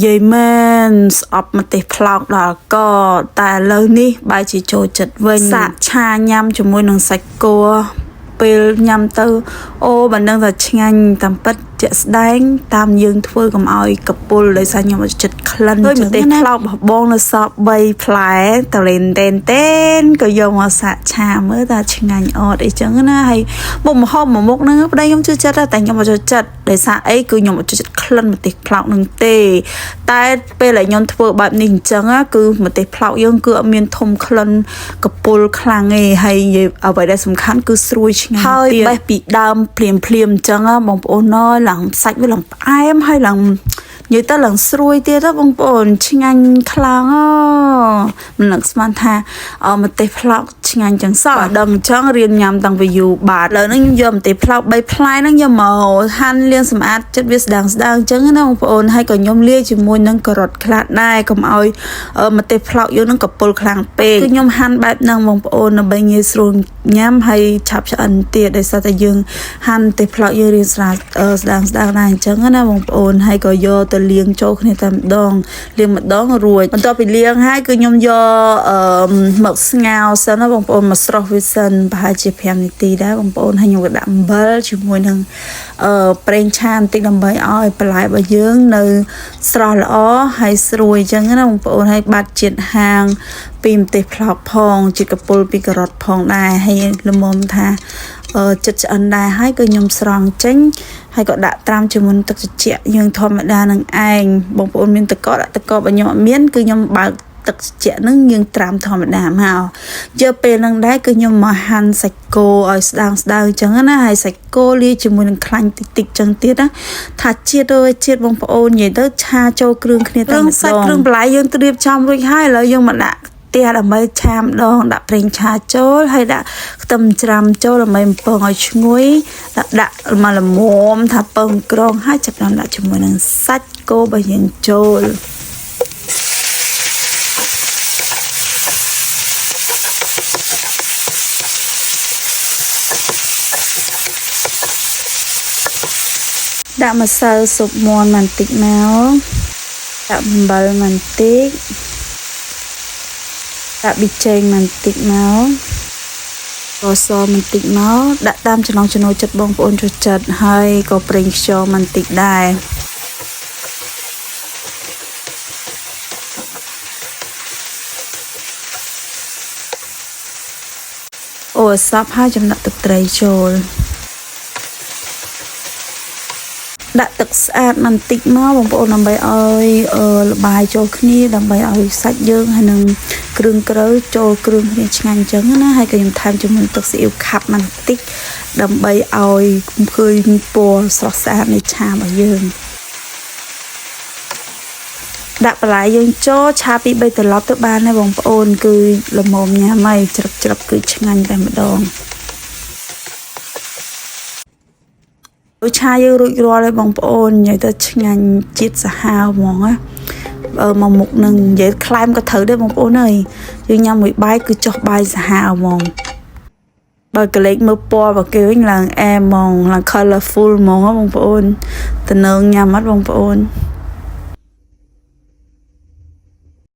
យាយមែនស្អប់ម្ទេសប្លោកដល់កតែឥឡូវនេះបែរជាចូលចិត្តវិញសាកឆាញ៉ាំជាមួយនឹងសាច់គោពេលញ៉ាំទៅអូមិនដឹងថាឆ្ងាញ់តាមពិតជាក់ស្ដែងតាមយើងធ្វើកុំឲ្យកពុលដោយសារខ្ញុំអត់ចិត្តក្លិនចឹងម្ទេសប្លោករបស់បងនៅសល់3ផ្លែតលេនតេនតេនក៏យកមកសាកឆាមើលថាឆ្ងាញ់អត់អីចឹងណាហើយមុខម្ហូបមួយមុខហ្នឹងប្តីខ្ញុំចូលចិត្តដែរតែខ្ញុំអត់ចូលចិត្តដោយសារអីគឺខ្ញុំអត់ចូលចិត្តក្លិនម្ទេសប្លោកនឹងទេតែពេលដែលខ្ញុំធ្វើបែបនេះអញ្ចឹងណាគឺម្ទេសប្លោកយើងគឺអត់មានធំក្លិនកពុលខ្លាំងទេហើយនិយាយអ្វីដែលសំខាន់គឺស្រួយឆ្ងាញ់ហើយបេះពីដើមភ្លាមភ្លាមអញ្ចឹងណាបងប្អូនអើយឡើងសាច់វាឡើងផ្អែមហើយឡើងនិយាយទៅឡើងស្រួយទៀតណាបងប្អូនឆ្ងាញ់ខ្លាំងអូមិននឹកស្មានថាអម្ទេសប្លោកឆ្ងាញ់ចឹងសោះបើដឹងអញ្ចឹងរៀនញ៉ាំតាំងពីយូរបាទឥឡូវហ្នឹងខ្ញុំយកម្ទេសប្លោក3ផ្លែហ្នឹងយកមកហាន់លាងសម្អាតចិត្តវាស្ដាងស្ដាងអញ្ចឹងណាបងប្អូនហើយក៏ខ្ញុំលាយជាមួយនឹងការ៉ុតខ្លះដែរកុំឲ្យម្ទេសប្លោកយើងហ្នឹងកពុលខ្លាំងពេកគឺខ្ញុំហាន់បែបហ្នឹងបងប្អូនដើម្បីងាយស្រួលញ៉ាំហើយឆាប់ឆ្អិនទៀតដោយសារតែយើងហាន់ម្ទេសប្លោកយើងរៀនស្រាលស្ដាងស្ដាងដែរអញ្ចឹងណាបងប្អូនហើយក៏យកទៅលាងចូលគ្នាតែម្ដងលាងម្ដងរួចបន្ទាប់ពីលាងហើយគឺខ្ញុំយកអឺមកស្ងោរសិនណាបងប្អូនមកស្រុះវាសិនប្រហែលជា5នាទីដែរបងប្អូនហើយខ្ញុំក៏ដាក់អំបិលជាមួយនឹងអឺប្រេងឆាបន្តិចដើម្បីឲ្យបន្លែរបស់យើងនៅស្រស់ល្អហើយស្រួយអញ្ចឹងណាបងប្អូនហើយបាត់ជាតិហាង ពីម្ទេសប្លោកផងជាតិកពុលពីការ៉ុតផងដែរហើយល្មមថាចិត្តឆ្អិនដែរហើយក៏ខ្ញុំស្រង់ចេញហើយក៏ដាក់ត្រាំជាមួយនឹងទឹកត្រជាក់យើងធម្មតានឹងឯងបងប្អូនមានទឹកកកដាក់ទឹកកកបើខ្ញុំអត់មានគឺខ្ញុំបើកទឹកត្រជាក់ហ្នឹងយើងត្រាំធម្មតាមកយកពេលហ្នឹងដែរគឺខ្ញុំមកហាន់សាច់គោឲ្យស្ដើងស្ដើងអញ្ចឹងណាហើយសាច់គោលាយជាមួយនឹងខ្លាញ់តិចតិចអញ្ចឹងទៀតណាថាជាតិអើយជាតិបងប្អូននិយាយទៅឆាចូលគ្រឿងគ្នាតែម្ដងសាច់គ្រឿងបន្លែយើងត្រៀមចំរួចហើយឥឡូវយើងមកដាក់ផ្ទះដើម្បីឆាម្ដងដាក់ប្រេងឆាចូលហើយដាក់ខ្ទឹមច្រាំចូលដើម្បីបំពងឲ្យឈ្ងុយដាក់ដាក់មកល្មមថាពងក្រងហើយចាប់ផ្ដើមដាក់ជាមួយនឹងសាច់គោរបស់យើងចូលដាក់ម្សៅស៊ុបមាន់បន្តិចមកដាក់អំបិលបន្តិចដាក់ប៊ីចេងបន្តិចមក សសបន្តិចមកដាក់តាមចំណង់ចំណូលចិត្តបងប្អូនចូលចិត្តហើយក៏ប្រេងខ្យងបន្តិចដែរអូសពហើយចំណក់ទឹកត្រីចូលដាក់ទឹកស្អាតបន្តិចមកបងប្អូនដើម្បីឲ្យល្បាយចូលគ្នាដើម្បីឲ្យសាច់យើងហើយនឹងគ្រឿងក្រៅចូលគ្រឿងគ្នាឆ្ងាញ់អញ្ចឹងណាហើយក៏ខ្ញុំថែមជាមួយទឹកស៊ីអ៊ីវខាប់បន្តិចដើម្បីឲ្យឃើញពណ៌ស្រស់ស្អាតនៃឆារបស់យើងដាក់បន្លែយើងចូលឆាពី3ត្រឡប់ទៅបានហើយបងប្អូនគឺល្មមញ៉ាំហើយជ្រឹបជ្រឹបគឺឆ្ងាញ់តែម្ដងឆាយើងរួចរាល់ហើយបងប្អូននិយាយទៅឆ្ងាញ់ជាតិសាហាវហ្មងណាមកមុខនឹងនិយាយក្លែមក៏ត្រូវដែរបងប្អូនអើយយើងញ៉ាំមួយបាយគឺចុះបាយសាហាវហ្មងបើកលេចមើលពណ៌របស់គេវិញឡើងអែមហ្មងឡើង colorful ហ្មងបងប្អូនតំណងញ៉ាំអត់បងប្អូន